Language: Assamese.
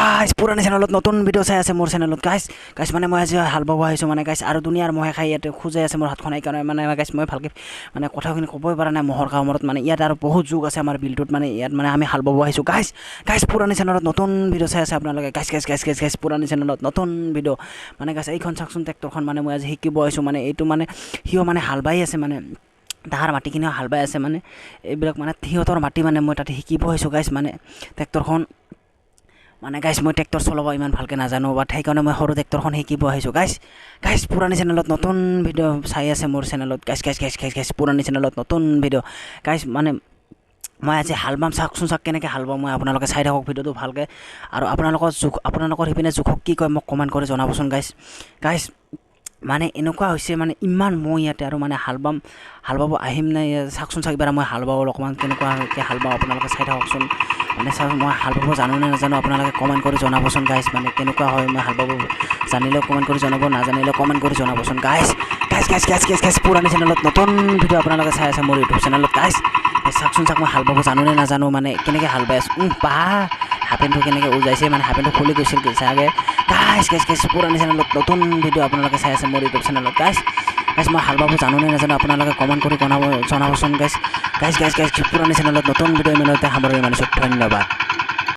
গাইছ, পুৰণি চেনেলত নতুন ভিডিঅ' চাই আছে মোৰ চেনেলত। গাইছ, গাইছ, মানে মই আজি হাল বাব আহিছোঁ মানে গাইছ, আৰু দুনিয়াৰ মহে খাই ইয়াতে খোজাই আছে মোৰ হাতখন। সেইকাৰণে মানে গাইছ, মই ভালকৈ মানে কথাখিনি ক'বই পৰা নাই মহৰ কামোৰত। মানে ইয়াত আৰু বহুত জোক আছে আমাৰ বিলটোত। মানে ইয়াত মানে আমি হাল বাব আহিছোঁ। গাইছ, গাইছ, পুৰণি চেনেলত নতুন ভিডিঅ' চাই আছে আপোনালোকে। গাইছ, গাইছ, গাইছ, গাইছ, গাইছ, পুৰণি চেনেলত নতুন ভিডিঅ'। মানে গাইছ, এইখন চাওকচোন ট্ৰেক্টৰখন। মানে মই আজি শিকিব আহিছোঁ। মানে এইটো মানে সিও মানে হাল বাই আছে, মানে তাহাৰ মাটিখিনিও হাল বাই আছে। মানে এইবিলাক মানে সিহঁতৰ মাটি, মানে মই তাতে শিকিব আহিছোঁ গাইছ। মানে ট্ৰেক্টৰখন মানে গাইছ, মই ট্ৰেক্টৰ চলাব ইমান ভালকৈ নাজানো, বাট সেইকাৰণে মই সৰু ট্ৰেক্টৰখন শিকিব আহিছোঁ। গাইছ, গাইছ, পুৰণি চেনেলত নতুন ভিডিঅ' চাই আছে মোৰ চেনেলত। গাইছ, গাইছ, গাইছ, গাইছ, গাইছ, পুৰণি চেনেলত নতুন ভিডিঅ'। গাইছ, মানে মই আজি হাল বাম। চাওকচোন চাওক কেনেকৈ হাল বাম মই, আপোনালোকে চাই থাকক ভিডিঅ'টো ভালকৈ। আৰু আপোনালোকৰ জোক, আপোনালোকৰ সিপিনে জোকক কি কয় মোক কমেণ্ট কৰি জনাবচোন। গাইছ, গাইছ, মানে এনেকুৱা হৈছে, মানে ইমান মহ ইয়াতে আৰু মানে হাল বাম, হাল বাব আহিম নাই। চাওকচোন চাওক, এইবাৰ মই হাল বাব অকণমান কেনেকুৱাকৈ হাল বাওঁ আপোনালোকে চাই থাককচোন। মানে চাওক, মই হাল বাব জানো নে নাজানো আপোনালোকে কমেণ্ট কৰি জনাবচোন। গাইছ, মানে কেনেকুৱা হয় মই হাল বাব জানিলেও কমেণ্ট কৰি জনাব, নাজানিলেও কমেণ্ট কৰি জনাবচোন। গাইছ, গাইছ, গাইছ, গাইছ, গাইছ, গাইছ, পুৰণি চেনেলত নতুন ভিডিঅ' আপোনালোকে চাই আছে মোৰ ইউটিউব চেনেলত। গাইছ, চাওকচোন চাওক, মই হাল বাব জানো নে নাজানো, মানে কেনেকৈ হাল বাই আছোঁ। বা, হাফ পেণ্টটো কেনেকৈ উজাইছে, মানে হাফ পেণ্টটো খুলি গৈছিল চাগে। গাইছ, গাইছ, গাইছ, পুৰণি চেনেলত নতুন ভিডিঅ' আপোনালোকে চাই আছে মোৰ ইউটিউব চেনেলত। গাইছ, গাইছ, মই হাল বাব জানো নে নাজানো আপোনালোকে কমেণ্ট কৰি জনাবচোন। গাইছ, গাইছ, গাইছ, গাইছ, পুৰণি চেনেলত নতুন ভিডিঅ'। ইমানতে সামৰণি মানিছোঁ, ধন্যবাদ।